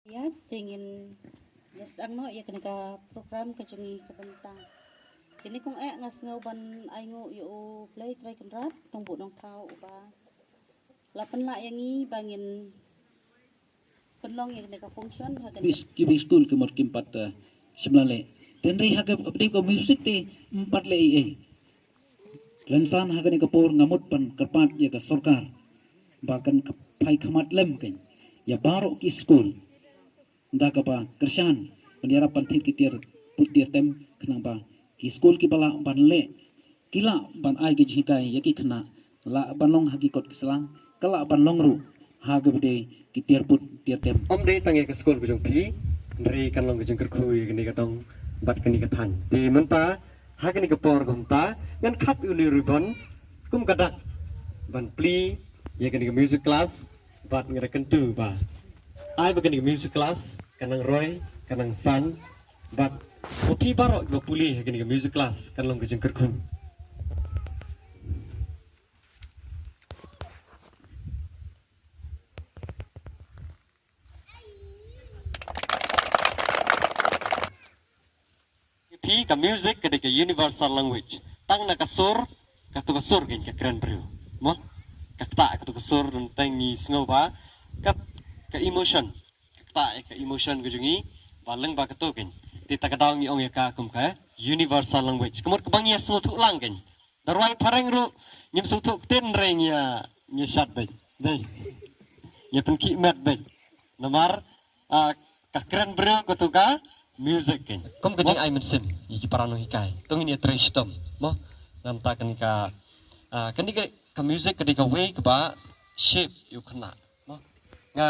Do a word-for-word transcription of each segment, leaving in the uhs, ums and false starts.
Ïa, te ngin ïa sdang noh ïa kane ka program ka jong ngi ka bynta kine. Kong eh nga sngew ban ai nguh ïa u Blei Trai Kynrad Nongbuh Nongthaw uba la pynlah ïa ngi ba ngin pynlong ïa kane ka function ha kane. Ki bri skul ki mut kim pat, eh, shim la leh. Te hynrei ha ka update ka music te ym pat leh ei ei. Lynsan ha kane ka por nga mut ban kyrpad ïa ka sorkar ba kan phai khmat lem kein ïa baroh ki skul. Da kaba kyrshan ban ïarap ban thied ki tiar put tiar tem khnang ba ki skul kiba lah ban leh, ki lah ban ai ka jinghikai ïa ki khynnah, lah ban long ha ki kot ki sla, ka lah ban long ruh ha kaba dei ki tiar put tiar tem. Ym dei tang ïa ka skul ka jong phi, hynrei kan long ka jingkyrkhu ïa kane ka dong bad kane ka thaiñ. Te mynta ha kane ka por kumta ngan khap ïa une u ribbon kum ka dak ban plie ïa kane ka music class. Bad nga da kyntu ba ai ba kane ka music class kan nang roi, kan nang san, bad ba phi baroh kiba pule ha kane ka music class kan long ka jingkyrkhu. Phi, ka music ka dei ka universal language. Tang na ka sur, kato ka sur kein ka kren briew. Mo? Ka ktah kato ka sur, don teng ngi sngew ba ka, ka emotion. Ka ktah ka emotion ka jong ngi ba leng ba kato kein. Te ta ka daw ngi ong ïa ka kum ka universal language. Ka mut kaba ngi ïa sngewthuh lang kein. Da rwai phareng ruh ngim sngewthuh ktien, hynrei ngi ïa, ngi ïa shad beit. Dei. Ngi ïa pynkhih met beit. Namar, ah, ka kren briew kato ka music kein. Kum ka jingai mynsiem ïa ki para nonghikai. To ngin ïa trei shitom. Mo, namar ta kane ka, ah, kane ka, ka music ka dei kawei kaba shape ïa u khynnah. Mo, nga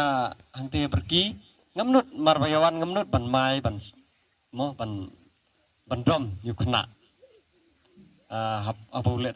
hangtei ha Barki ngam nud, mar ba ïa wan ngam nud ban mai ban, mo, ban, ban dom ïa u khynnah. Ah, hap, haba u leh